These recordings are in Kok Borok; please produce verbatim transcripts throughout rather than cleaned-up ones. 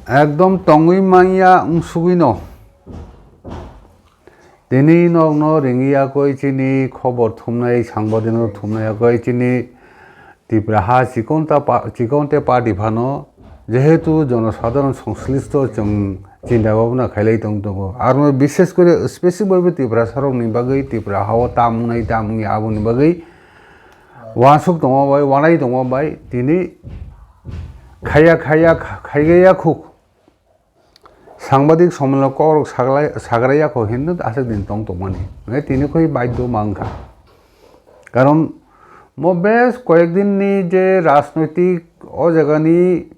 Ekdom tongwi manya wngsugwino. Tini nokno ringwi yakwi chini khobor thumnai, sangbadik no thumnai yakwi chini Tipra ha chikonta pa-, chikonte party phano jehetu jonosadharon songslisto chwng chinta bhabna khailai tong tongo. Aro bishes kore specific bhabe Tiprasarokni bagwi Tipra hao tam wngnai tam wngya aboni bagwi uansuk tongma bai, uanai tongma bai tini khaiya, khaiya, khaiya khuk. Sangbadik sommelon kokrok saglai-, sagraya kho hinwi aswk din tong tongmani. Hwnkhe tini khoi baidho mankha. Karon mo bes koyek din ni je rajnoitik o jaga ni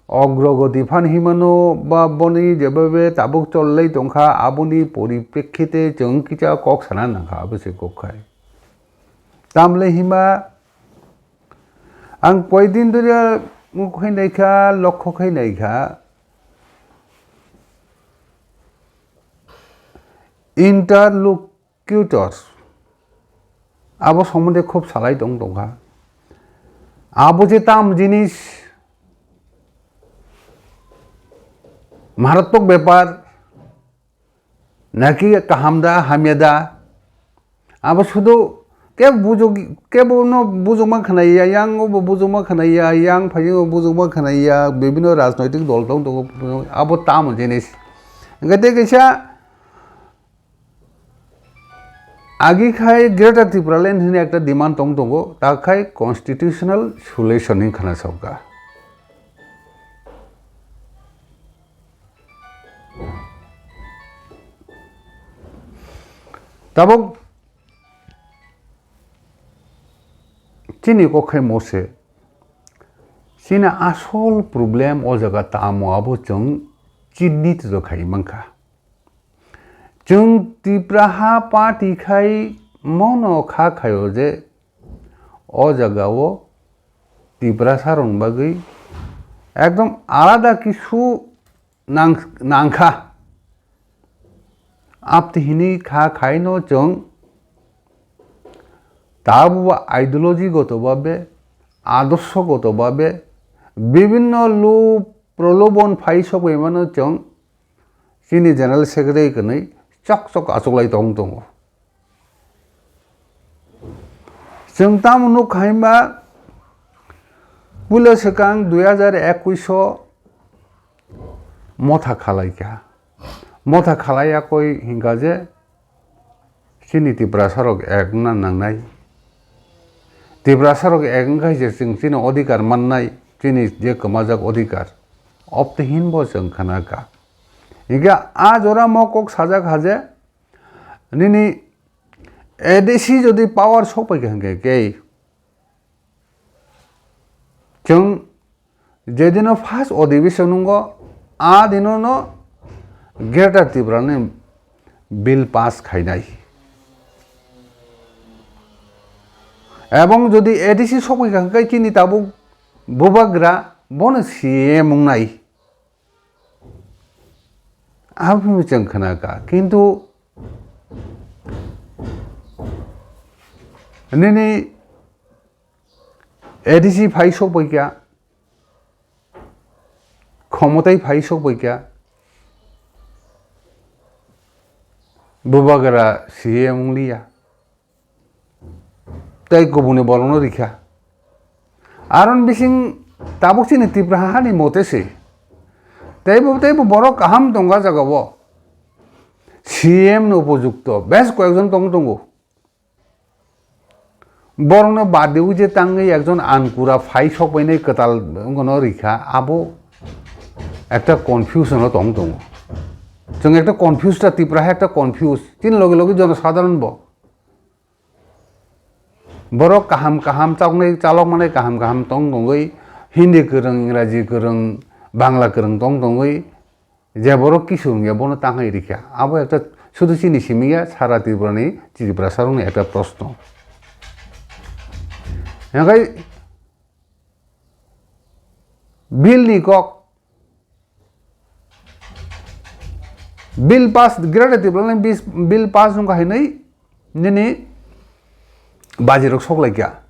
ogrogoti phan himano ba boni jeba be tabuk chollai tongkha, aboni poriprekhite chwng kisa kok sana nangkha, abo se kok khai. Tamle hima ang koyek din dhori mukhe naikha, lokho khai naikha. Interlocutor abo somonde khub salai tong tongkha. Abo je tam jinis maratwk bepar, naki kaham da, hamya da, abo sudu kebo bujok, kebo no bujokma khnaiya, yang obo bujokma khnaiya, yang phaiyung obo bujokma khnaiya, bibhinno rajnoitik dol tong tongo, abo tamo jinis. Hwnkhe tei kaisa agi khai Greater Tipraland hwnwi ekta demand tong tongo, ta khai constitutional solution hwnwi khna sokha. Tabuk chini kok khai mo se, chini asol problem o jaga tamo abo chwng chini twijok khai mankha. Chwng Tipra ha party khai mono kha khaio je o jaga o Tiprasa rok bagwi ekdom alada kisu nang-, nangkha. Abte hini kha khaino chwng tabuk ideology goto babe, adorsho goto babe, bibhinno lub prolobon phai sokbaimano chwng chini General Secretary kwnwi chok chok achuklai tong tongo. Chwng tamo nuk kha himba, puila swkang dui hajar ekwis o motha khalaikha. Motha khalai yakwi hinkha je chini Tiprasa rok ek wngna nangnai. Tiprasa rok ek wngkha je chwng chini odhikar mannai, chini je kwmajak odhikar. Obte hinbo chwng khna kha. Hinkhe a jora mo kok sajak ha je, nini A D C jodi power sokpai kha hinkhe kei chwng jedino first odhibeshon wngo, a dinono Greater Tripura ni bill pass khainai. Ebong jodi A D C sokpai kha hinkhe chini tabuk bubagra bono C M wngnai. Aboni chwng khna kha, kintu nini A D C phai sokbai kha, khomotai phai sokbai kha, bubagra C M wngliya. Tei kubuni borokno rikha. Aron bising tabuk chini Tipra hani mote se. Teibo, teibo borok kaham tongo ah jagao. C M ni upojukto bes koyekjon tong tongo. Borokno badiwi je tangwi ekjon ankura phai sokbainai kwtal wngno rikha, abo ekta confusion o tong tongo. Chwng ekta confuse ta, Tipra hai ekta confuse. Chini loge loge jonosadharon bo. Borok kaham kaham choknai chalok manai kaham kaham tong tongwi Hindi kwrwng, Ingraji kwrwng, Bangla kwrwng tong tongwi je borok kisu wngya bono tangwi rikha. Abo ekta sudu chini simi ya, sara Tripura ni Tiprasa rokni ekta proshno. Hingkhe bill ni kok Bill pass, Greater Tipraland bis-, bill pass wngkha hinwi nini bajirok soklaikha.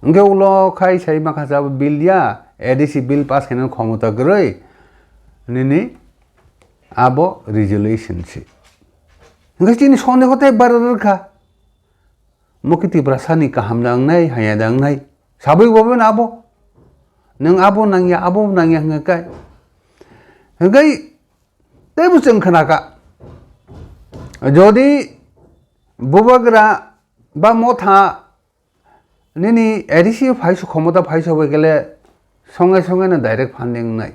Hwnkhe ulo khai sai makha jabo bill ya, A D C bill pass khainani khomota kwrwi, nini abo resolution se. Hwnkhe chini sondeho tei barwi rwkha. Mo khe Tiprasani kaham da wngnai, hamya da wngnai? Sabwi bo beno abo. Nwng abo nangya, abo nangya hwnkhe kai. Hwnkhe teibo chwng khnakha. Jodi bubagra ba motha nini A D C phaisu khomota phaisu bai kele songai songai no direct funding wngnai.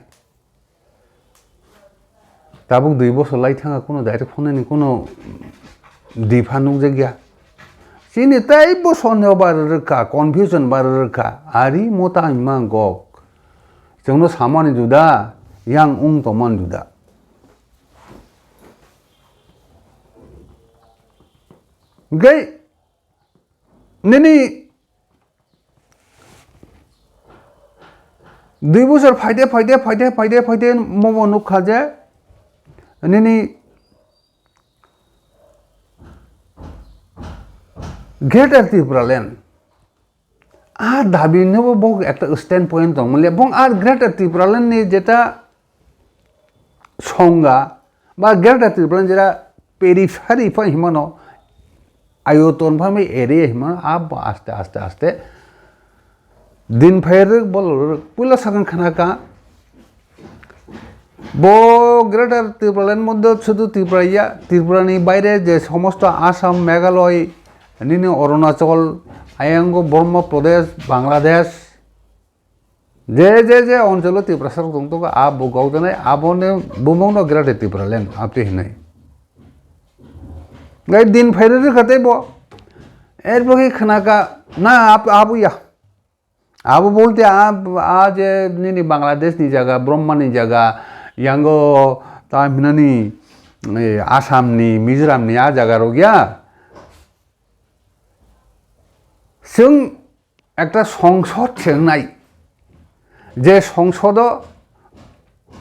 Tabuk dui bosor lai thangkha, kuno direct phone ni kuno dipha nukjakya. Chini teibo sondeho barwi rwkha, confusion barwi rwkha. Ari mota hima gok. Chwngno samani juda, yang wng tongmani juda. Hwnkhe nini dui bosor phaide, phaide, phaide, phaide, phaide, mobo nukha je nini Greater Tipraland. A dabi nobo bo ekta stand point tong mole. Bong ar Greater Tipraland ni jeta songga ba Greater Tipraland jeta periphery pa himano, ayoton pha mi area himano, abo aste, aste, aste din phairwk, bolorwk. Puila sakang khanaka, bo Greater Tipraland moddhe sudu Tripura ya, Tripurani baire je somosto Assam, Meghalaya, nini Arunachal, ayango Borma Pradesh, Bangladesh, je, je, je oncholo Tiprasa rok tong tongo, a bo gok danai, aboni bumungno Greater Tipraland, apti hinwi. Gai din phairwk rwkha tei bo. Erbo khe khnaka, na, ab-, abo ya. Abo bolte a, a je nini Bangladesh ni jaga, Borma ni jaga, yango ta hinani, eh, Assam ni, Mizoram ni a jaga rok ya. Chwng ekta songsod se wngnai, je songsodo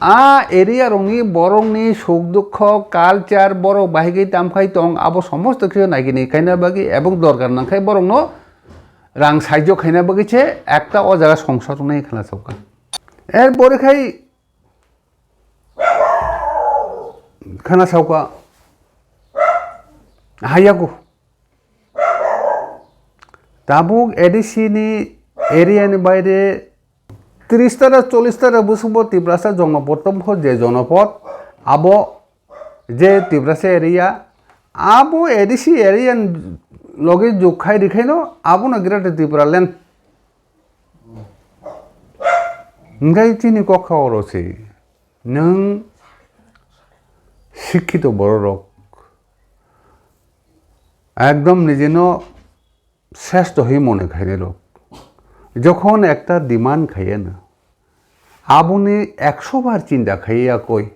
a area rokni borokni suk dukho, culture, borok bahigwi tamkhai tong, abo somosto khe naigini khaina bagwi ebong dorkar nangkhai borokno rang sahajyo khaina bagwi se ekta o jaga songsod wngnai khna sauka. Er pore khai khna sauka hayaku. Tabuk A D C ni area ni baire tris tara, chollish tara bwswkbo Tiprasa jonopod tongkho, je jonopod abo je Tiprasa area, abo A D C area ni logi jukkhai rikhaino abono Greater Tipraland. Hingkai chini kokha oro se nwng sikhito bororok ekdom nijeno sreshto hwi mone khainai rok jokhon ekta demand khaiya na, aboni ekso bar chinta khaiya koi,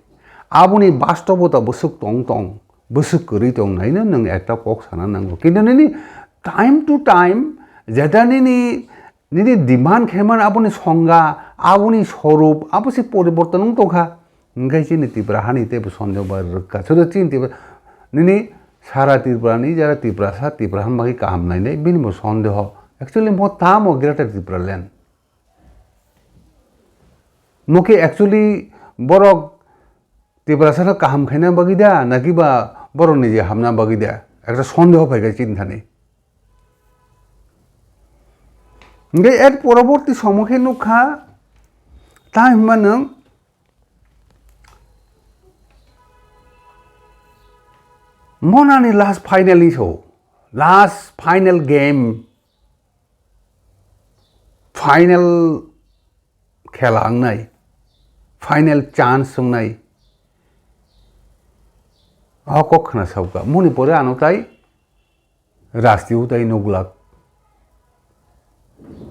aboni bastobota bwswk tong tong, bwswk kwrwi tong naino nwng ekta kok sana nango. Kintu nini time to time jeta nini, nini demand khaiman aboni songga, aboni sorup, abo se poriborton wng tongkha. Hingke chini Tripura hani teibo sondeho bai rwkha. Sudu chini Tripura, nini sara Tripura ni jara Tiprasa, Tripura han bagwi kaham nainai, bini bo sondeho. Actually, mo tamo Greater Tripura land. Mo khe actually borok Tiprasa no kaham khaina bagwi da, naki ba borok ni je hamna bagwi da? Ekta sondeho phaikha chini thani. Hingke er poroborti somo khe nukha, ta himba nwng Monani last final ni so, last final game, final khela wngnai, final chance wngnai. O kok khna sauka, moni pore ano tai rasti utai nuglak.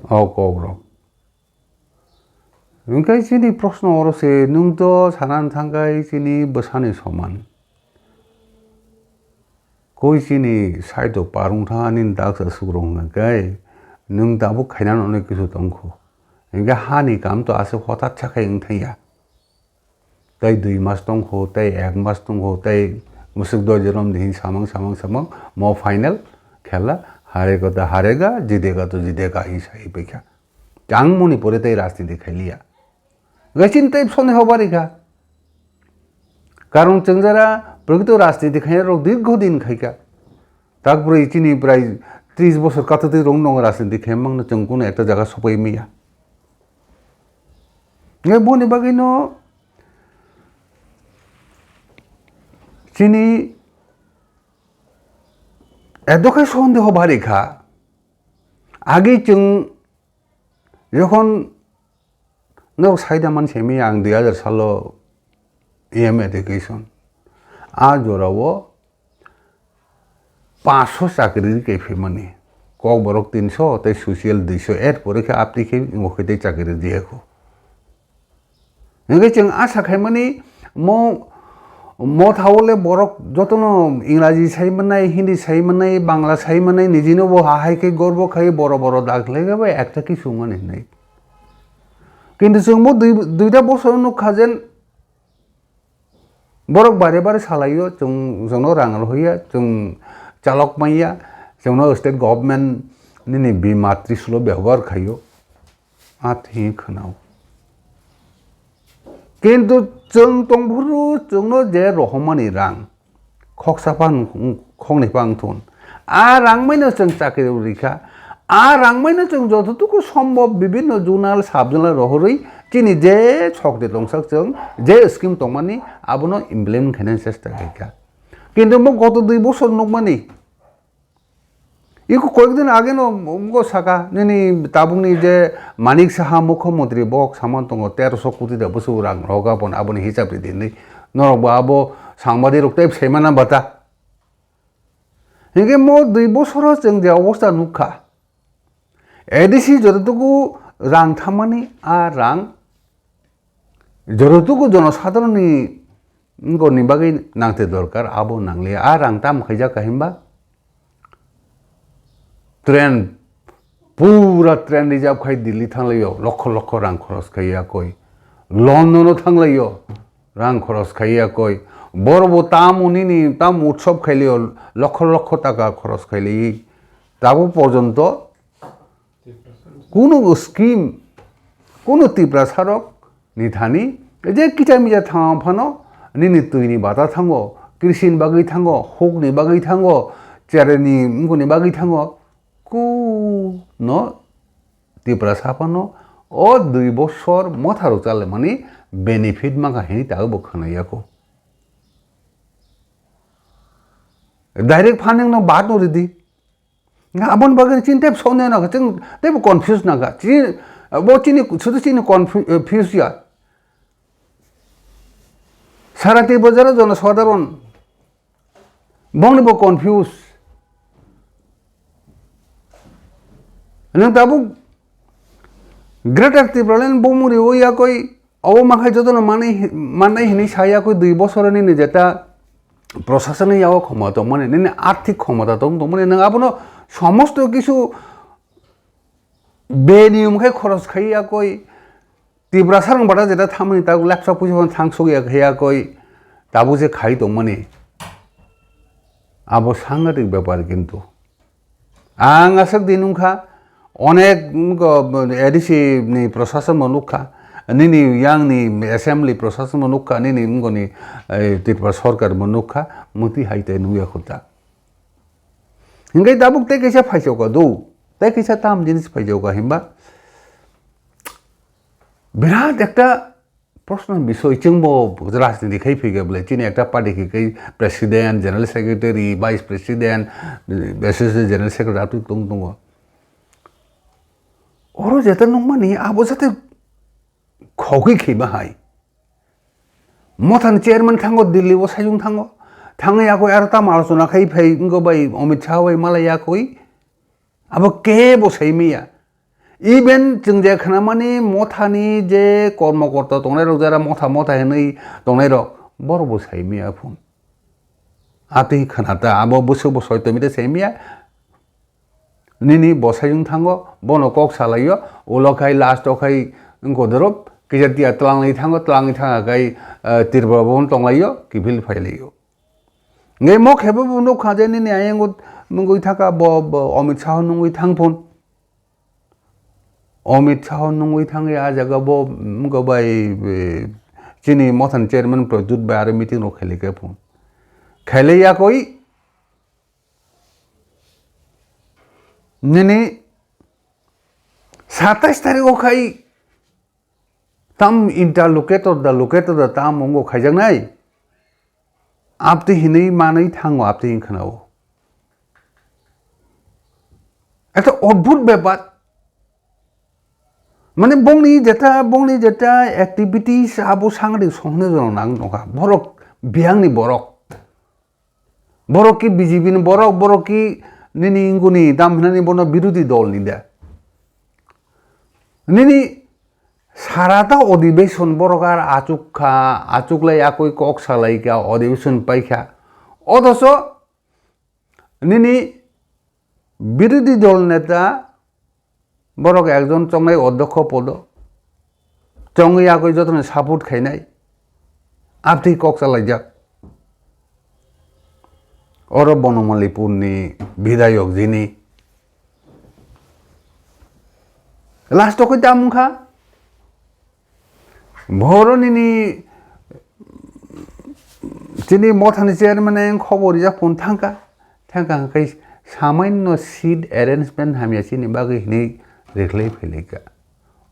O kok rok. Hingke chini proshno oro se, nwng to sanani thangkai chini bwsani soman. Koi chini side o parung thang ani daksa sukrung hwnka kai, nwng tabuk khainani onoi kisu tongkho. Hingke hani kam to aswk hothat sakhai wng thangya. Tei dui mas tongkho, tei ek mas tongkho, tei mwswk doi jorom di hin samang, samang, samang, mo final khela, harega to harega, jidega to jidega hin sai paikha. Tang Manipur-o tei rajniti khailiya. Hwnkhe chini tei sondeho barikha. Karon chwng jara prokrito rajniti khainai rok dirgho din khaikha. Tak bwrwi chini prai tris bosor kathatwi rok no rajniti khaimangno chwng kunu ekta jaga sopai manya. Hwnkhe boni bagwino chini edo khe sondeho barikha. Agi chwng jokhon norok saida man simi ang dui hajar salo M A education. A jorao paanch sho chakri rikhe phaimani. Kokborok tin sho tei social dui sho, er pore khe apni khe wngo khe tei chakri riyakho. Hingke chwng asa khaimani mo, mo thao le borok jotono Ingraji sai manai, Hindi sai manai, Bangla sai manai, nijino bo ha hai khe gorbo khai boro boro dak khlai khe bai ekta kisu wngmani hinwi. Kintu chwng bo dui, duita bosor nukha jen borok bare bare salaio, chwng, chwngno rang rohorya, chwng chalok manya, chwngno state government nini bima trisulo bebohar khaio. Athi khwnao. Kintu chwng tongphuru chwngno je rohormani rang, khoksa phan, khoknwi phan thun. A rang maino chwng chakri rikha. A rang maino chwng jototuku sombhob bibinno zonal, sub zonal rohorwi chini je sokde tongsak chwng, je scheme tongmani abono implement khainani chesta khaikha. Kintu mo goto dui bosor nukmani, iko koyekdin age no umgo saka, nini tabukni je Manik Saha mukhyamantri bok saman tongo, terosho koti da bwswk rang rohorkha, aboni hisab ridi hinwi. Norok bo abo sangbadik rok tei saimana bata. Hinkhe mo dui bosoro chwng je obostha nukha, A D C jototuku rang thammani a rang jototuku jonosadharonni wngoni bagwi nangte dorkar, abo nangliya. A rang tamo khaijak kha hinba? Train, pura train reserve khai Delhi thanglaio, lokho lokho rang khoros khai yakoi. London-o thanglaio, rang khoros khai yakoi. Boro bo tamo nini, tamo utsob khailio, lokho lokho taka khoros khailai. Tabuk porjonto kunu scheme, kunu Tiprasa rok ni thani je kicha mija thang phano nini twi ni bata thango, krishi ni bagwi thango, huk ni bagwi thango, chere ni wngkuni bagwi thango, kuno Tiprasa phano o dui bosor motha rok chale mani benefit mangkha hini ta bo khwnai yako. Direct funding no bad no ridi. Nga aboni bagwi chini tei sonde nangkha, chwng teibo confuse nangkha. Chini, bo chini, sudu chini confu-, eh, fuse ya. Sara tei bojaro jono sadaron. Bongni bo confuse. Nang tabuk Greater Tipraland bo muri o yakoi, obo mankhai jotono manai, manai hinwi sa yakoi dui bosor nini jeta Proshasoni yago khomota tongmani, nini arthik khomota tong tongmani, nwng abono somosto kisu beniyom khe khoros khai yakoi, Tiprasa rang bata jeta thamani tabuk lepsa puisa phano thang sokya khai yakoi, tabuk je khai tongmani, abo sangatik bepar kintu. Ang aswk di nungkha, onek, mm, ko, A D C ni prosason bo nukha, nini yang ni assembly prosason bo nukha, nini, mm, ko ni, eh, Tripura sorkar bo nukha, muti hai tei nukya khuta. Hingai tabuk tei kaisa phaichokha do, tei kaisa tam jinis phaichokha himba birat ekta Proshno bisoi chwngbo rajniti khai phikha bwle, chini ekta party khe khai president, general secretary, vice president, assistant general secretary atwi tong tongo. Oro jeta nukmani abo jate khogwi khema hai. Mothani chairman thango, Delhi o sayung thango. Thangwi yakoi aro tamo alochona khai phai wngkha bai Amit Shah bai malai yakoi. Abo kebo sai maya. Even chwng je khnamani mothani je kormokorta tongnai rok, jara motha motha hinwi tongnai rok, borok bo sai maya phun. Atwi khna ta, abo bwswk bo soi tongwi ta sai maya. Nini bwsai wng thango, bono kok salaio, ulo khai last o khai wngkha dorop, kisa tiya twlangwi thango, twlangwi thangkha khai, eh, Tripura bo tonglaio, kiphil phailaio. Nge mo khe bo nukha je nini ayang o nungwi thaka bo, bo Amit Shah nungwi thang phun. Amit Shah nungwi thangwi a jaga bo, mm, go bai, eh, chini Mothan chairman Pradyut bai aro meeting rok khailai khe phun. Khailai yakoi nini satais tarik o khai tam interlocutor da locator da tam wngbo khaijaknai. Abtwi hinwi manwi thango, abtwi wngkhana o. Ekta odbhut bepar. Mane bongni jeta, bongni jeta activities abo sangri sohne jono nang nokha. Borok biyangni borok. Borok ki B J P ni borok, borok ki nini inguni dam hinani bono birodhi dol ni de. Nini sarata odibeshon borok ar achuk kha, achuk lai akoi kok salai kha, odibeshon pai kha. Othocho nini birodhi dol neta borok ekjon chongnai odhokho podo. Chongwi yakwi jotono support khainai. Abtwi kok chalaijak. Oro Bonomalipurni bidayok jini. Last o koi tamo wngkha? Boro nini chini mothani chairman ayang khobor rijak phone thangkha. Thangkha hwnkhe samaino seat arrangement hamya chini bagwi hinwi rikhlai phailaikha.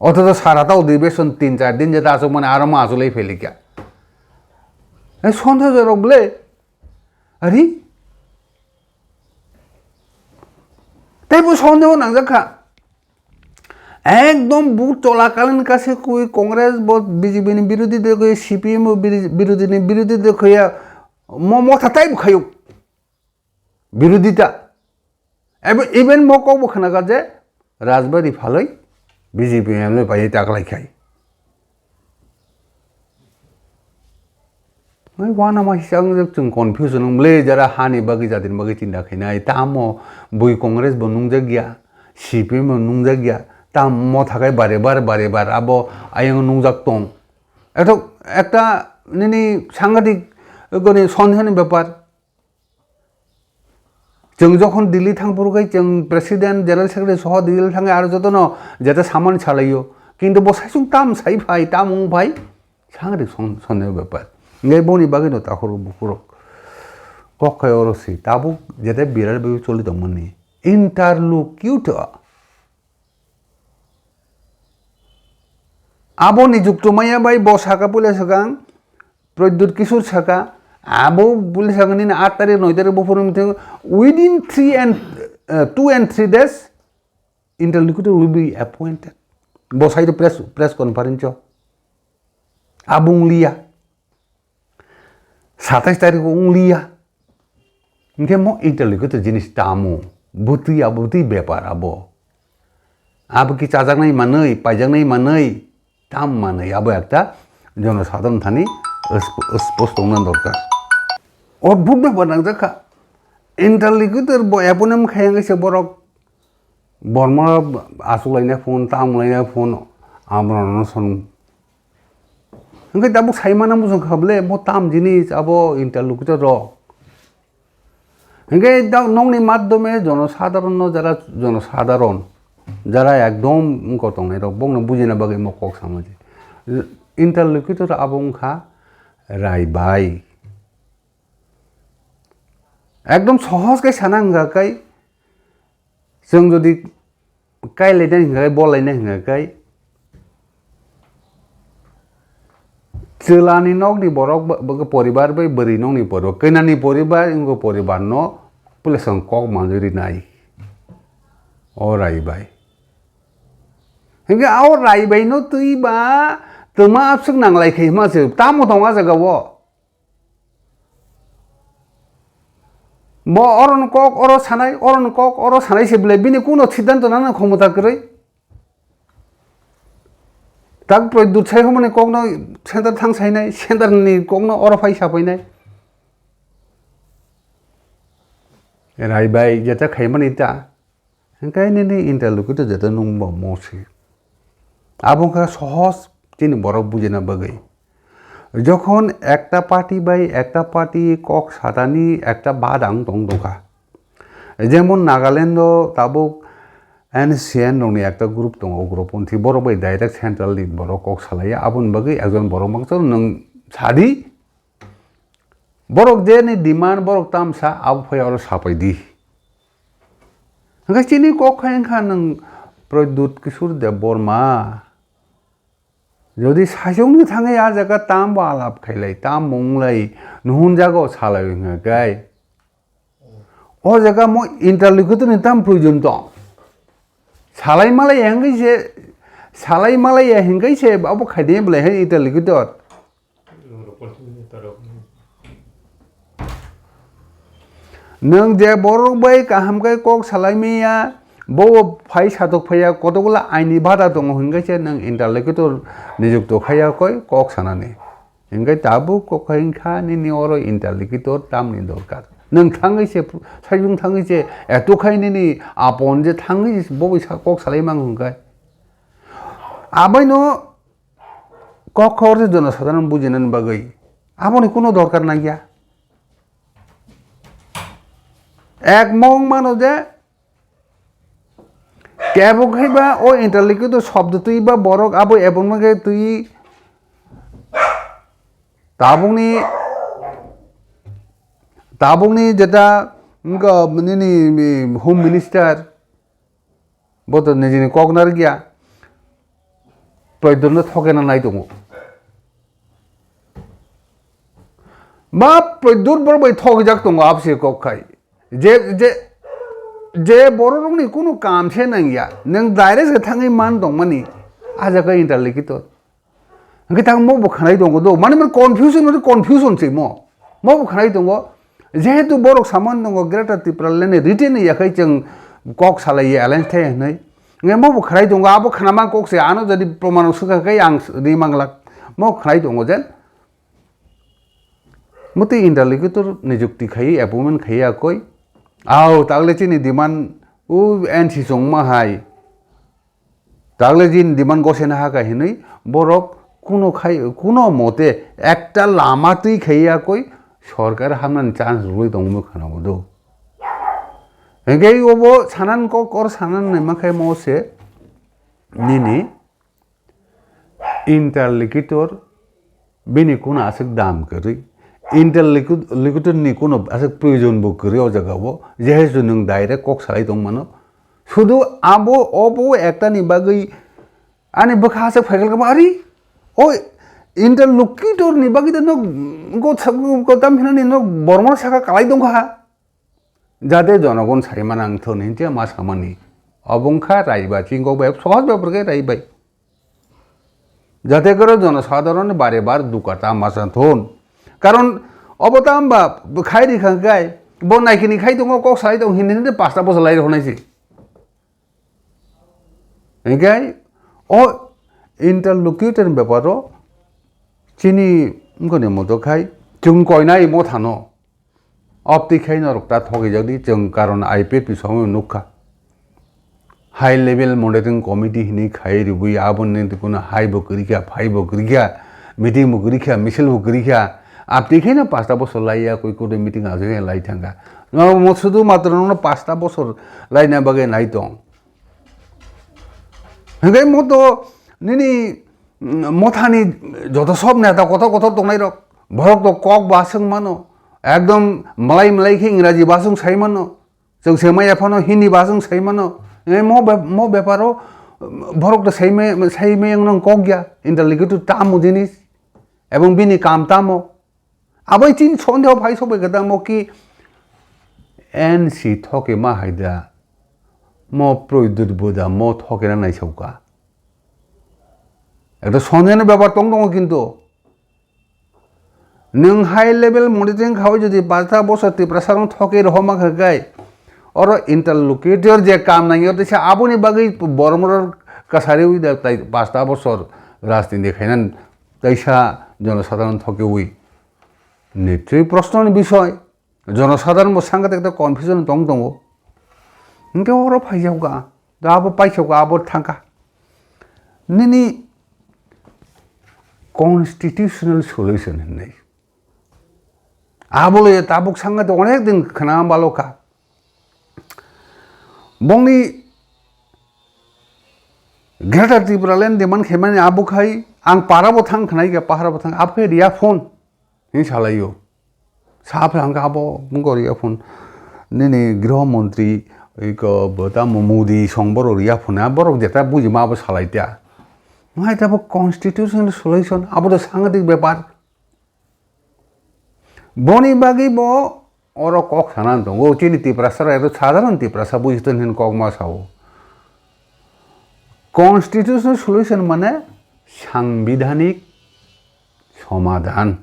Othocho sara ta odibeshon tin char din jeta achukmani aro ma achulai phailaikha. Sondeho jorok bwle? Ari? Tei bo sondeho nangjak kha. Ekdom bo chola kalin kase kui Congress bo B J P ni birodhi de kui, C P M bo biri-, birodhi ni birodhi de kui ya mo motha tai bo khayuk. Birodhita. Ebe-, even mo kok bo khna kha je Rajbari phalwi B J P M L A bai taklai khai. Mai wana ma hisang je chwng confusion wng bwle jara hani bagwi jatini bagwi chinta khainai tamo bui Congress bo nungjak ya, C P M bo nungjak ya, tamo thakai bare bar bare bar abo ayang nungjak tong. Eto ekta nini sangadik goni sondehoni bepar. Chwng jokhon Delhi thang phuru khe chwng President, General Secretary soho Delhi thangwi aro jotono jeta samani salaio. Kintu bo saisung tam sai phai, tam wng phai, sangri son-, sondeho bepar. Ngai boni bagwino takhurok bukhurok. Kok khai oro si, tabuk jeta birar bagwi choli tongmani. Interlocutor. Abo nijukto maya bai bo saka puila swkang, Pradyut Kishore saka, abo puila swkang nini aat tarik, noi tarik bo phuru wngthung, within three and, uh, two and three days, interlocutor will be appointed. Bo sai press, press conference o. Abo wng liya. Satais tarik o wng liya. Hinkhe mo interlocutor jinis tamo? Bwtwi abo bwtwi bepar abo. Abo ki chajaknai manwi, paijaknai manwi, tam manwi abo ekta jonosadharon thani sp-, sposto wngna dorkar. Odbhut bepar nangjak kha. Interlocutor bo appointment khai wngwi se borok Borma achuklaina phone, tamlaina phone, amrano song. Hingke tabuk saimana muchung kha bole, bo tam jinis abo interlocutor rok. Hingke da nokni madhyome jonosadharon no jara jonosadharon, jara ekdom wngkor tongnai rok, bokno bujina bagwi mo kok sama je. Interlocutor abo wngkha Rai bai. Ekdom sohos khe sana wngkha kai, Chwng jodi kailainai hwnkha khe, bolainai hwnkha khe, chwlani nokni borok bo, bo, poribar bai bwrwi nokni poribar, kwnani poribar, wngkha poribar no puila chwng kok manwi rinai. O Rai bai. Hinkhe o Rai bai no twi ba twma abswk nanglai khai hwnma se tamo tong a jaga o. Bo oro ni kok oro sanai, oro ni kok oro sanai se bwle, bini kuno siddhanto nana khomota kwrwi. Tak Pradyut sai humani kokno center thang sainai, center ni kokno oro phai sapainai. Rai bai jeta khaimani ta. Hingke nini interlocutor jeta nwng bo mo se. Abo wngkha sohos chini borok bujina bagwi. Jokhon ekta party bai ekta party kok satani ekta bada wng tong tongkha. Jemon Nagaland o tabuk N C N rokni ekta group tongo, ugroponthi, borok bai direct central ni borok kok salaiya, aboni bagwi ekjon borok mangsa nwng sadi, borok je ni demand borok tamsa abo phai oro sapai di. Hwnkhe chini kok khai wngkha nwng Pradyut Kishore Debbarma. Jodi saichungni thangwi a jaga tam bo alap khailai, tam bo wnglai, nuhunjago salai wngkha kai. O jaga mo interlocutor ni tam proyojon tong. Salai malai hingkai se, salai malai hingkai se abo khaide belai hai interlocutor. Nwng je borok bai kaham khe kok salai maya, bo phai satok phaiya, kotokgola aini bada tongo hingkai se nwng interlocutor nijukto khaiya koi kok sanani. Hingkai tabuk kok khai wngkha nini oro interlocutor tamni dorkar. Nwng thangwi se, sajung thangwi se, eto khai nini apon je thangwi se bo bai sa-, kok salai mang hingkai. Abaino kok khor se jono sadharon bujinani bagwi. Aboni kuno dorkar nangya. Ek mong mano je, kebo khai ba o interlocutor shobdo twi ba borok abo ebong ma khe twi tabukni, tabukni jeta wngkha nini home minister, bo to nijini kok narwkya, Pradyutno thokena nai tongo. Ma Pradyut borok bai thokjak tongo abse kok khai. Je, je, je bororokni kunu kam se nangya, nwng direct se thangwi man tongmani, a jaga interlocutor. Hwnkhe tang mo bo khanai tongo do, mani mani confusion, mani confusion se mo. Mo bo khanai tongo, jehetu borok saman tongo Greater Tipraland ni written ni yakhai chwng kok salai alliance thai hinwi. Hwnkhe mo bo khanai tongo, abo khanama kok se, ano jodi proman swkha khe ang ri manglak. Mo khanai tongo je, Mwtwi interlocutor nijukti khaiwi appointment khaiya koi. Ao, tagle chini demand o N C chongma hai. Tagle chini demand gosena haka hinwi borok kuno khai, kuno mote ekta lama twi khaiya koi sorkar hamnani chance rwui tongmung khana bodo. Hingke obo sanan kok or sanan naima khai mo se nini Interlocutor bini kuno aswk dam kwrwi, interlocutor ni kuno aswk proyojon bo kwrwi o jaga o, jehetu nwng direct kok salai tong mano. Sudu abo, obo ekta ni bagwi ani bwkha aswk phaikal kama, ari o interlocutor ni bagwi no go, go tam hinani no bormor saka kalai tong kha. Jate jonogon saimana ang thon hinche ma samani. Obo wngkha raibai, chingkok bai, sohoj bepar khe raibai. Jate koro jonosadharon bare bar dukata ma sa thon. Karon obo tamba khai ri kha kai, bo naikini khai tongo, kok sai tong hindi hindi pasta bosa lai rok nai si. Hingke o interlocutor ni beparo chini wngkoni moto khai chwng koinai mothano opti khai norok ta thokijak di, chwng karon I P F ni somoy nukha. High level monitoring committee hinwi khai ribui aboni kuno hai bo kwrwikha, phai bo kwrwikha, meeting bo kwrwikha, misil bo kwrwikha. Apti khai no pasta bosor laiya koi koto meeting aswk lai thangkha. No mo sudu matro no pasta bosor laina bagwi nai tong. Hingke mo to nini, mm, mothani joto sob neta kotor kotor tongnai rok, borok to kok ba swng mano, ekdom malai malai khe Ingraji ba swng sai mano, chwng se maya phano Hindi ba swng sai mano. E mo be-, mo beparo, mm, borok to sai me, sai me wngno kok ya, interlocutor tamo jinis, ebong bini kam tamo. Abo chini sondeho phai sokbai khe tamo ki N C thoke ma hai da, mo Pradyut bo da, mo thoke na nai sauka. Ekta sondeho ni bepar tong tongo kintu. Nwng high level monitoring khawi jodi pasta bosor Tiprasa rok thoke rohoma kha kai, oro interlocutor je kam nangyo teisa aboni bagwi boromorok kasari wi da tai pasta bosor rajniti khainan. Teisa jonosadharon thokewi. Nitroi prosno ni bisoy. Jonosadharon bo sangatek ekta confusion tong tongo. Hingke oro phaijakga. Da abo paisokga, abo thangka. Nini constitutional solution hinwi. Abo le tabuk sangatek onek din khna baloka. Bongni Greater Tipraland demand khaimani abo khai ang para bo thang khnai khe pahar bo thang abo khe riya phone hin salaio. Sa phai hangkhe abo wngkha riya phone nini griho montri iko bo tamo Modi song borok riya phone a borok jeta bujima abo salai ta. Ngai ta bo constitutional solution abo to sangadik bepar. Boni bagwi bo oro kok sana tongo, chini Tiprasa rok sadharon Tiprasa bujiton hin kok ma sao. Constitutional solution mane sangbidhanik somadhan.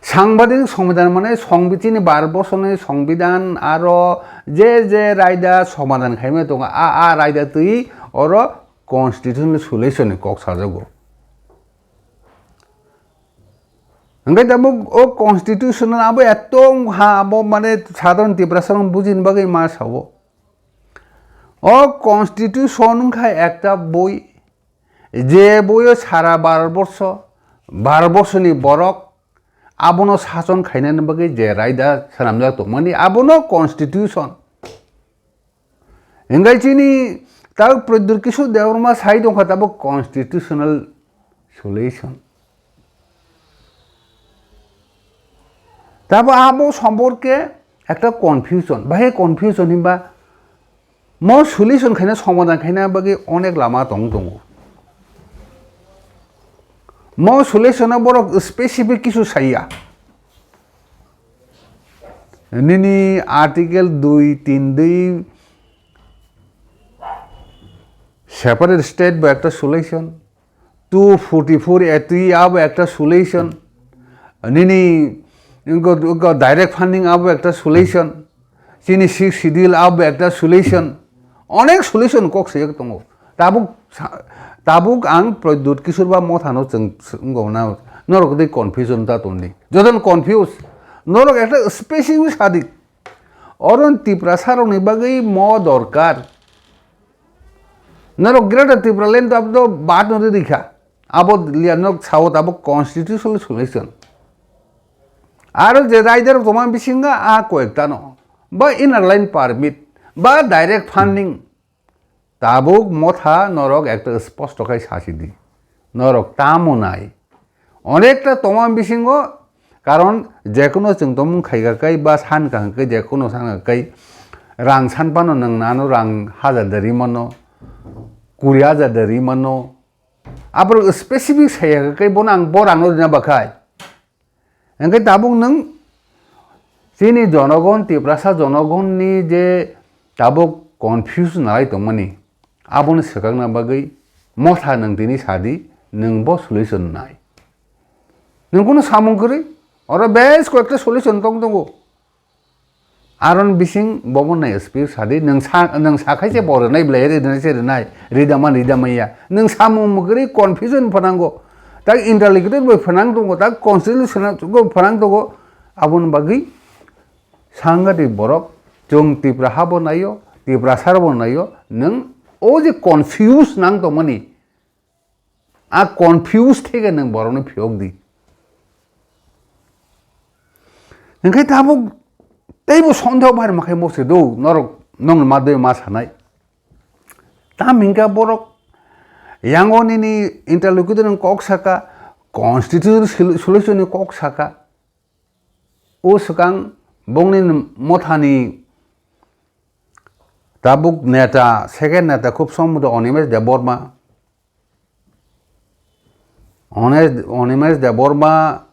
Sangbidhanik somadhan mane songbi-, chini Bharat borsoni songbidhan aro je je raida somadhan khaimani tongo, a, a raida twi oro constitutional solution ni kok sajago. Hingke tabuk o constitutional abo eto wngkha, abo mane sadharon Tiprasa rok bujini bagwi ma sao. O constitution wngkha ekta boi, je boio sara Bharat borsho, Bharat borshoni borok abono sason khainani bagwi je raida swnamjak tongmani abono constitution. Hingke chini tabuk Pradyut Kishore Debbarma sai tongkha tabuk constitutional solution. Tabuk abo somporke ekta confusion, bahai confusion hinba mo solution khaina somadhan khaina bagwi onek lama tong tongo. Mo solution o borok specific kisu saiya. Nini article dui tin dui separate state bo ekta solution, two forty four A three abo ekta solution, nini wngkha, wngkha direct funding abo ekta solution, chini sixth schedule abo ekta solution, onek solution kok siyok tongo. Tabuk sa-, tabuk ang Pradyut Kishore ba mothano chwng, chwng wngkha na norok tei confusion ta tongdi. Jotono confuse, norok ekta specific sadi. Oro Tiprasa rokni bagwi mo dorkar. Norok Greater Tipraland abo to bad no rikha. Abo liya norok sao abo constitutional solution. Aro je raida rok tongma bisingo a koyekta no. Ba inner line permit, ba direct funding. Tabuk motha norok ekta sposto khai sasi di. Norok tamo nai. Onekta tongma bisingo, karon jekuno chwng tongmung khaika kai ba san kaham kai jekuno san kai rang san pano nwng nano rang hajar da ri mano, kuri hajar da ri mano. Aborok specific saya kai bono ang bo rangno rina bakhai. Hingke tabuk nwng chini jonogon, Tiprasa jonogonni je tabuk confuse nalai tongmani, aboni swkakna bagwi motha nwng tini sadi, nwng bo solution nai. Nwng kunu samung kwrwi, oro bes koyekta solution tong tongo. Aron bising bobo nai speech sadi, nwng sa, nwng sakhai se bo rwnai belai, rwnai se rwnai, ridama ridamaya. Nwng samung mwkri confusion phanango. Tak interlocutor bai phanang tongo, tak constitution bai phanang tongo. Aboni bagwi sangati borok, chwng Tipra habo naio, Tiprasa rokbo naio, nwng o je confuse nang tongmani, a confuse theke nwng borokno phiyok di. Hingke tabuk teibo sondeho bai rwma khe mose do, norok nongni ma doi ma sanai. Tam hingke borok yango nini interlocutor ni kok saka, constitutional sol-, solution ni kok saka. O swkang bongni mothani tabuk neta, second neta khub sombhoto Animesh Debbarma. Ones-, Animesh Debbarma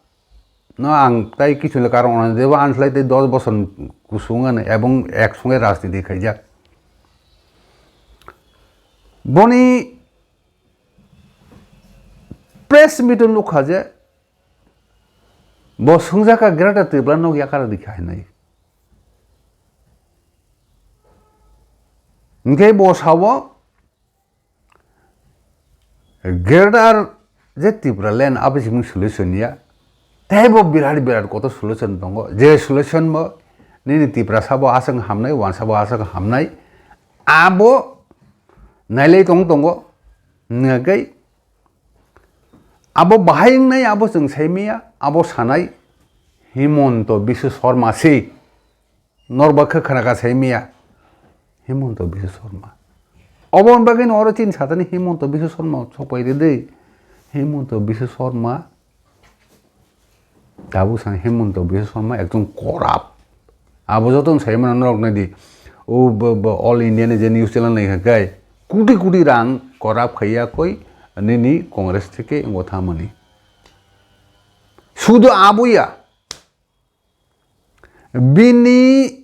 no ang tai kichule karon Animesh Debbarma anslai tei dos bosor kusung ano ebong ek songe rajniti khaijak. Boni press meet o nukha je bo swngjak kha Greater Tripura nok yakar rikha hinwi. Hingke bo sao Greater je Tripura land abo simung solution ya. Teibo birat birat kotor solution tongo. Je solution bo nini Tiprasa bo aswk hamnai, wansa bo aswk hamnai. Abo nailai tong tongo. Hingke abo bahai wngnai abo chwng saimaya, abo sanai Himanta Biswa Sarma se. Norba khe khna kha saimaya Himanta Biswa Sarma. Oboni bagwi no oro chini satani Himanta Biswa Sarma sokpai rwdi. Himanta Biswa Sarma, tabuk sang Himanta Biswa Sarma ekjon corrupt. Abo joto no sai mano norok nai di. O bo, bo All India ni je news channel nai kha kai. Koti koti rang corrupt khaiya koi nini Congress theke wngbo thamani. Sudu abo ya. Bini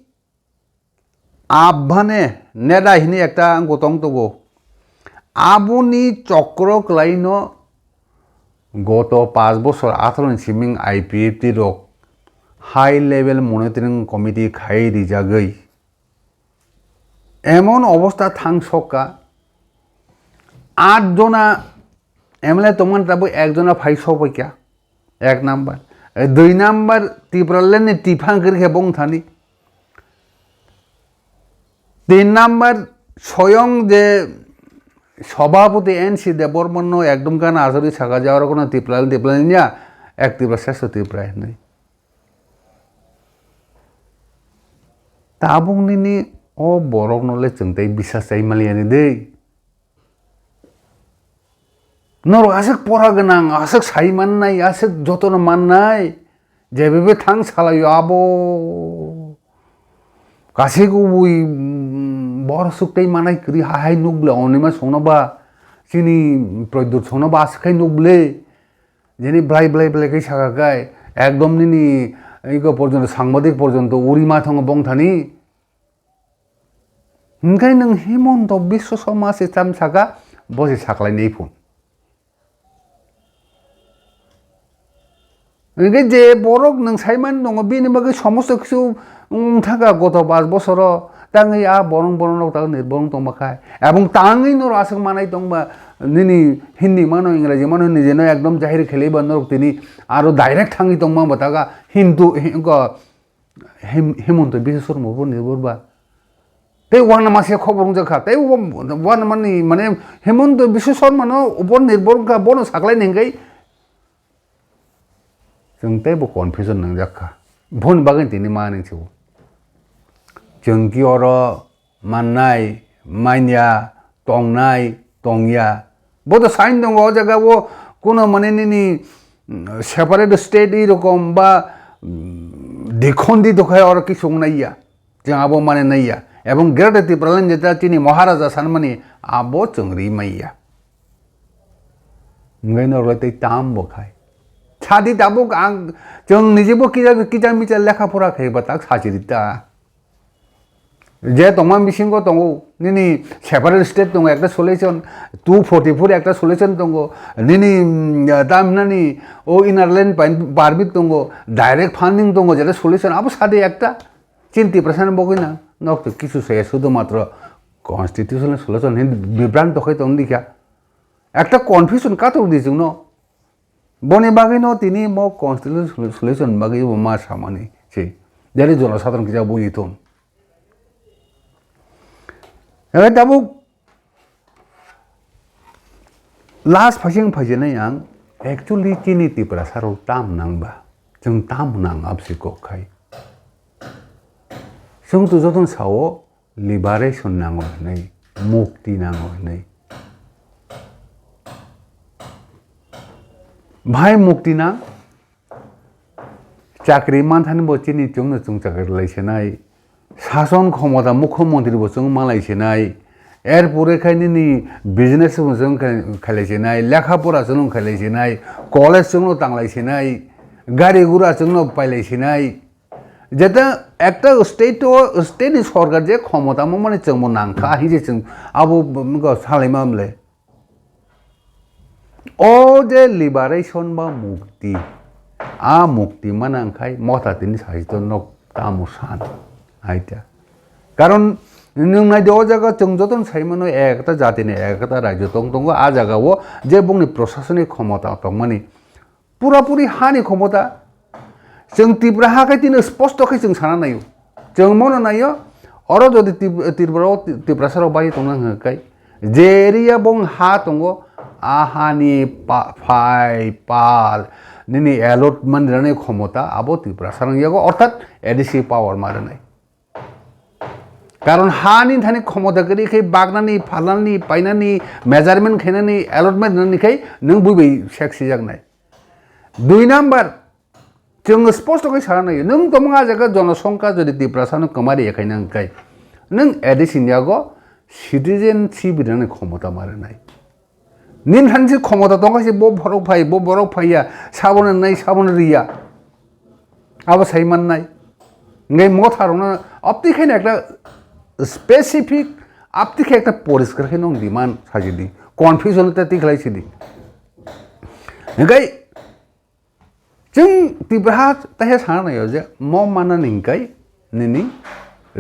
Abhane Neda hini ekta gotong tobo. Aboni chokro kwlaino goto pash bosor atharo ni siming I P F T rok high level monitoring committee khai rijagwi emon obostha thang sokka, aat jona M L A tongmani tabuk ekjona phai sobaikha. Ek number. Eh, dui number, Tipraland ni tiphang kwrwi khe bong thani. Tin number, soyong je Sabhapati N C Debbarma no ekdom gana asori saka je oro kono Tipraland, Tipraland ya, ek Tripura, sresto Tripura hinwi. Tabuk nini o borok no le chwng tei bisas chai maliya ni de. Norok aswk pora gwnang, aswk sai mannai, aswk jotono mannai, jebebe thang salaio abo. Kasik ubui, mm, bor suk tei manai kwrwi hahai nuk bwle, Onima songno ba, chini Pradyut songno ba aswk khai nuk bwle. Jeni blai blai blai khai saka kai, ekdom nini iko porjonto, sangbadik porjonto uri ma thongo bong thani. Hingke nwng Himanta Biswa Sarma se cham saka, bo se saklai ni phun. Hingke je borok nwng saiman tongo, bini bagwi somosto kisu wng thaka goto pash bosoro, tangwi a borong borong rok tang nirborong tongma khai. Ebong tangwi norok aswk manai tongba, nini Hindi mano, Ingraji mano, nijeno ekdom jahir khelaiba norok tini aro direct thangwi tongma bo taga Hindu, hi-, ko, Him-, Himanta Biswa Sarma bo nirbor ba. Tei uanama se khobor wngjakha. Tei uanamani mane Himanta Biswa Sarma no bo nirbor wngkha, bono saklai ni hingkai chwng tei bo confusion nangjakha. Boni bagwi tini ma nang sibo. Chwng ki oro mannai, manya, tongnai, tongya. Bo to sign tongo, o jaga o kuno mane nini, mm, separate state i rokom ba, mm, dikhondi dokhai oro kisung naiya. Chwng abo mane naiya. Ebong Greater Tipraland jeta chini Maharaja sanmani abo chwng ri maiya. Hingke norok tei tam bo khai. Sadi tabuk ang chwng nijibo kija, kija micha lekha pora khai ba tak sachiri ta. Je tongma bisingo tongo, nini separate state tongo, ekta solution, two forty-four ekta solution tongo, nini, mm, tam nani o inner line permit tongo, direct funding tongo, jeta solution, abo sadi ekta, chin Tiprasa ni bogwi na, nok to kisu saya sudo matro constitutional solution hin bibrang tokhai tong dikha. Ekta confusion katok di chwngno. Boni bagwi no tini mo constitutional solution bagwi bo ma samani se. Jani jono sadharon kisa buji thun. Ebe tabuk last phaising phaijenai ang actually chini Tiprasa rok tam nang ba. Chwng tam nang absi kok khai. Chwng to jotono sao liberation nango hinwi, mukti nango hinwi. Bhai mukti nang, chakri manthani bo chini chwngno chwng chakri lai sinai, sason khomota mukhyamantri bo chwng malai sinai, erpore khai nini business bo chwng khai-, khailai sinai, lekha pora chwngno khailai sinai, college chwngno tanglai sinai, gari gura chwngno pailai sinai. Jeta ekta state o, state ni sorkar je khomota mo mani chwngbo nangkha, hinje chwng abo b-, b-, salaima mle. O je liberation ba mukti, a mukti mana wngkhai motha tini saichito nok tamo san, aita. Karon nwng nai de o jaga chwng jotono sai mano ekta jati ni ekta rajyo tong tongo, a jaga o je bongni prosasonik khomota tongmani, purapuri hani khomota. Chwng Tripura ha khai tini sposto khe chwng sana naio. Chwng mono naio, oro jodi Trip-, Tripura o Ti-, Tiprasa rok bai tongna hwnkha khai, je area bong ha tongo, a hani pa-, phai, pal, nini allot mandirani khomota abo Tiprasa rang yago, orthat A D C power ma rwnai. Karon ha ni thani khomota kwrwi khe bagnani, phalnani, painani, measurement khainani, allotment rwnani khai nwng bui bai sek sijaknai. Dui number, chwng sposto khe sana nai, nwng tongmung a jaga jonosongkha jodi Tiprasa no kwmari ya khaina hwnkhe, nwng A D C ni yago citizenship rinani khomota ma rwnai. Nini thani se khomota tongkha se bo borok phai, bo borok phaiya, sabono nai, sabono riya. Abo sai mannai. Ngai motha rokno apti khaino ekta specific, apti khe ekta poriskar khe nwng demand sajidi. Confusion te tikhlai sidi. Ngai chwng Tipraha tahe sana naio je mo manani hingkai nini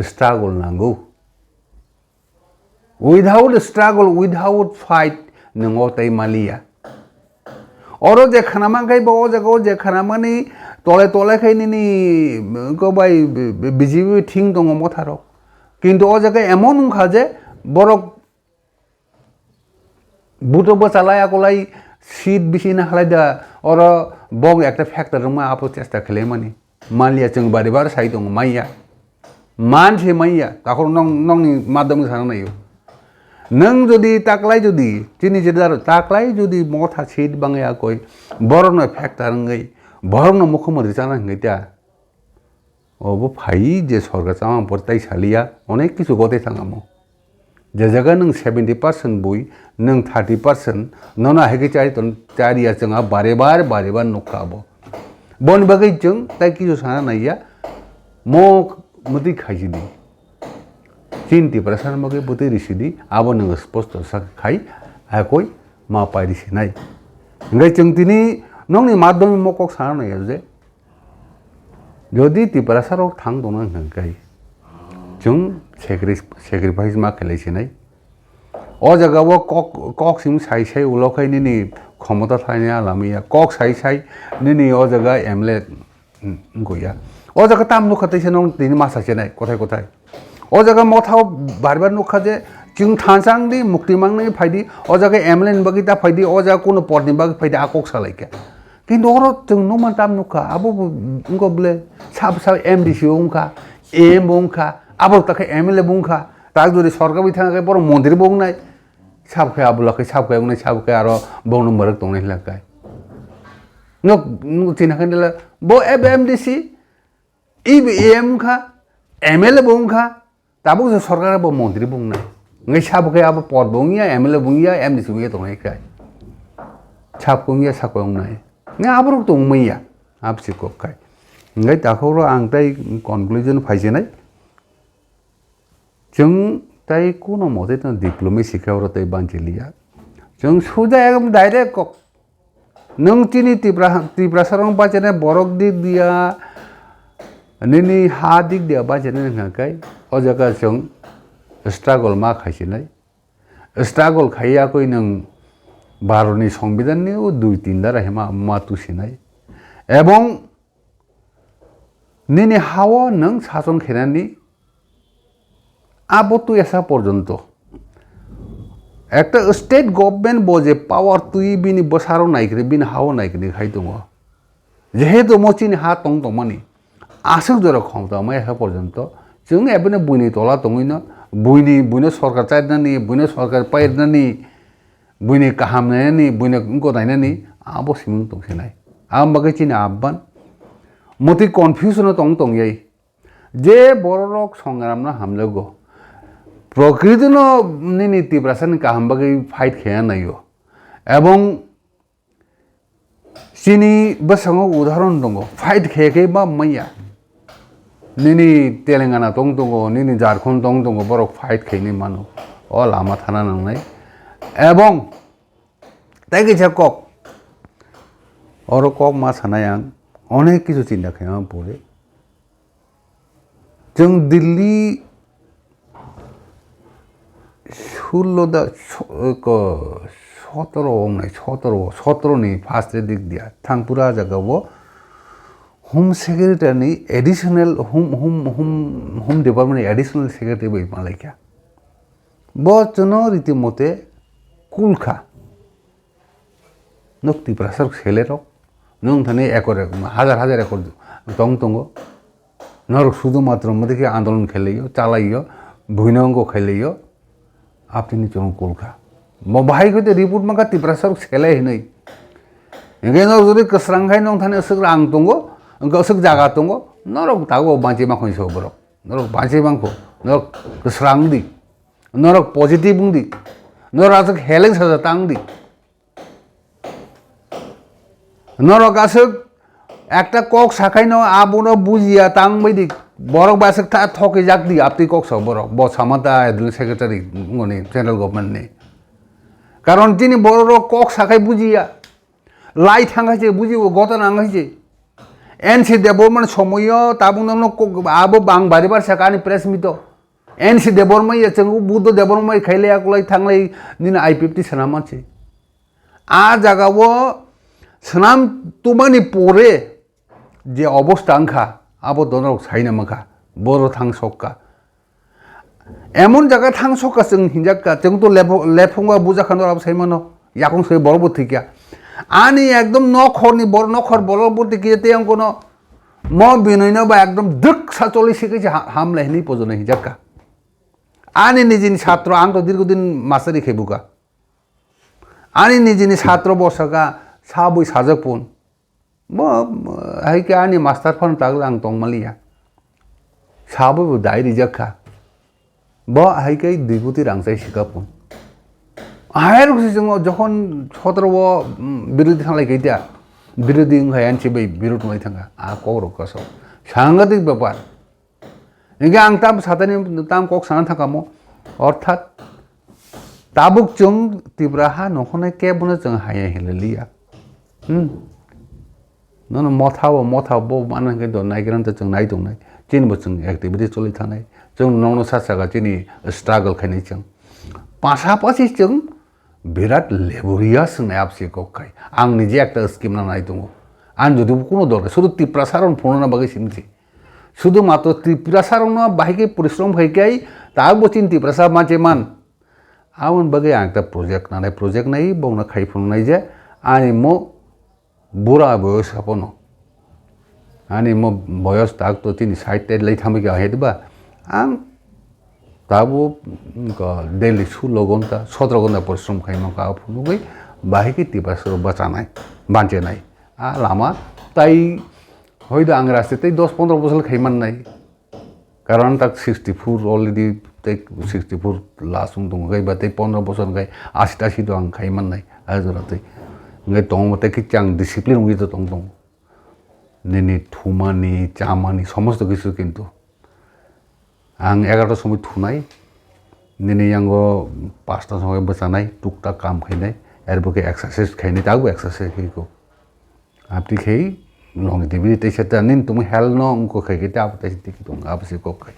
struggle nango. Without struggle, without fight, nwng o tei maliya. Oro je khana mankhe bo o jaga o je khana mani tole tole khai nini, ko bai B J P thing tongo motharo. Kintu o jaga emon wngkha je borok buto bwchalai akolai seat bisi na halai da oro bong ekta factor wngma apo chesta khlai mani. Maliya chwng bari bar sai tongo maiya. Man se maiya. Takhor nong, nongni madam sana naio. Nwng jodi taklai jodi, chini je daro taklai jodi motha seat bangya koi, borokno factor wngwi, borokno mukhumori chana hingwi ta. Obo phai je sorkar chama por tai saliya, onek kisu gote thangamo. Je jaga nwng seventy percent bui, nwng thirty percent, nono hai khe chari ton, chari ya chwng a bare bar, bare bar nukha abo. Boni bagwi chwng tai kisu sana naiya, mo mwtwi khaisidi. Chin Tiprasa no bagwi bwtwi risidi, abo nwng sposto sa khai, hakoi ma pai risinai. Hingke chwng tini nokni madhyami mo kok sana naiya je, Jodi Tiprasa rok thang tongna hwnkha khe, chwng sacri-, sacrifice ma khlai sinai. O jaga o kok, kok sim sai sai ulo khai nini khomota thaini a lamaya. Kok sai sai nini o jaga M L A wngya. O jaga tam nukha teisa nong tini masa chenai kothai kothai. O jaga motha o bar bar nukha je chwng thansang di mukti mangnai phai di. O jaga M L A ni bagwi ta phai di. O jaga kuno pod ni bagwi phai di a kok salai kha. Kintu oro chwng nukman tam nukha, abo bo wngkha bole sab sab M D C bo wngkha, A M bo wngkha, abo ta khe M L A bo wngkha, tak jodi sorkar bai thang khe borok montri bo wngnai, sab khe abo lakhe, sab khe wngnai, sab khe aro bongno mwrwk tongnai hwnlai khe. Nuk, nuk chini khe nila, bo abo M D C, ibo A M wngkha, M L A bo wngkha, Tabuk se sorkar bo montri bo wngnai. Ngai sabo khe abo pod bo wngya, M L A bo wngya, M D C bo wngya tongnai khe. Sabo wngya, sabo wngnai. Ngai aborok to wngmaya. Absi kok khai. Ngai takhoro ang tai conclusion phaisinai. Chwng tai kuno mote to diplomacy khe oro tai banchi liya. Chwng suja ekdom direct kok. Nwng chini Tipra, Tiprasarok bachene borok dik dia, nini ha dik dia bachene wngkha khe, o jaga chwng struggle ma khaisinai. Struggle khaiya koi nwng Bharatni Songbidanni o dui tin dara hima ma tusinai. Ebong nini hao nwng sason khenani abo twi asa porjonto. Ekta state government bo je power twi bini bwsarok naikhwrwi, bini hao naikhwrwi khai tongo. Jehetu mo chini ha tong tongmani, aswk jora khomta mai asa porjonto, chwng ebene buini tola tongwino, buini, buino sorkar chairnani, buino sorkar pairnani, buini kaham nainani, buino wngko nainani, abo simung tongsinai. Ang bagwi chini abban, motwi confusion o tong tongyai. Je bororok songramno hamjago, prokriti no nini Tiprasani kaham bagwi fight khaiya naio. Ebong chini bwskango udahoron tongo, fight khaiya khe ma manya. Nini Telangana tong tongo, nini Jharkhand tong tongo, borok fight khainai mano. O lama thana nangnai. Ebong tei kaisa kok, oro kok ma sanai ang, onek kisu chinta khaima pore. Chwng Delhi sullo da so-, ko, sotoro wngnai, sotoro, sotoro ni first dik dia. Thangpura jaga o Home Secretary ni additional, Home, Home, Home, Home Department ni additional secretary bai malaikha. Bo chwngno riti mote kulkha. Nok Tiprasarok selerok, nwng thani ekor ek-, hajar hajar ekor tong tongo. Norok sudu matro mode khe andolon khelaio, chalaio, buino wngkha khailaio, aptini chwng kulkha. Mo bahai khe report mankha Tiprasa rok selai hinwi. Hingke norok jodi kwsrang khai nong thani aswk rang tongo, hingke aswk jaga tongo, norok tabuk banchi makhoi so borok. Norok banchi mangkho, norok kwsrang di, norok positive wng di, norok aswk heleng saja tang di. Norok aswk ekta kok sakhaino abono bujiya tang baidi borok bai aswk tha thokijak di aptwi kok sa borok bo samata admin secretary ngoni central government ni. Karon tini borok rok kok sakhai bujiya. Lai thang hai se bujibo gotana ang hai se. N C Debbarma ni somoyo tabuk no kok abo bang bari bar sakha ani press meet o. N C Debbarma ya chwng Buddha Debbarma khailai akulai thanglai nini I P F T sana manse. A jaga o swnam tumani pore je obostha wngkha, abo donorok saina mankha, boro thang sokka. Emon jaga thang sokka chwng hinjakka, chwng to lepho-, lephungba bujakha norok saimano, yakung soi borok bo thwikya. Ani ekdom nokhorni bor-, nokhor borok bo thwikya tei angkono mo binoino ba ekdom dwksa choli sikhe ha-, hamle hinwi pojono hinjakka. Ani nijini satro ang to dirgodin masteri khe buka. Ani nijini satro bosaka sabui sajak pun. Bo, hai khe ani master phano tagla ang tongmaliya. Sabui bo dai rijak kha. Bo hai khe dui koti rang chai sika pun. Hai rok se chwng jokhon sotro o, mm, birodhi thanglai kaitia. Birodhi wng hai ansi bai birod wng lai thangkha. A kok rok kaso. Sangadik bepar. Hingke ang tam satani tam kok sana thangkamo, orthat tabuk chwng Tripura ha nongkhornai kebono chwng haya hinliliya. Hmm. Nono motha bo, motha bo mano hingke do naigranta chwng nai tongnai. Chini bo chwng activity choli thanai. Chwng nongno sa saka chini struggle khainai chwng. Pasapasi chwng birat laborious wngnai absi kok khai. Ang nije ekta scheme na nai tongo. Ang jodi bo kuno dorkar, sudu Tiprasa rok phunukna bagwi simi se. Sudu matro Tiprasa rokno bahai khe porishrom khai khe tabuk bo chini Tiprasa manche man. Aboni bagwi ang ekta project nanai, project nai bongno khai phunuknai je ani mo bura boyos hapono. Ani mo boyos tak to chini side te lai thamwi khe hai ba ang tabuk, mm, ko daily sulo gonta, sotro gonta porishrom khai mankha, phunugwi bahai khe Tiprasa rok bachanai, banchenai. A lama tai hoido ang raste tei dos pondro bosor khai mannai. Karon tak sixty four already, tei sixty four last wng tongo, khai ba tei pondro bosor khai ashi tashi do ang khai mannai, a jora tei. Hingke tongo tei khe chang discipline wngwi to tong tongo. Nini thumani, chamani, somosto kisu kintu. Ang egarota somoi thunai, nini yango pasta somoi bwchanai, tuktak kam khainai, erbo khe exercise khainai, tabuk exercise khai kho. Abdi khai long dibi tei seta nini tumu health no wngkho khai khe abo tei tiki tong abo se kok khai.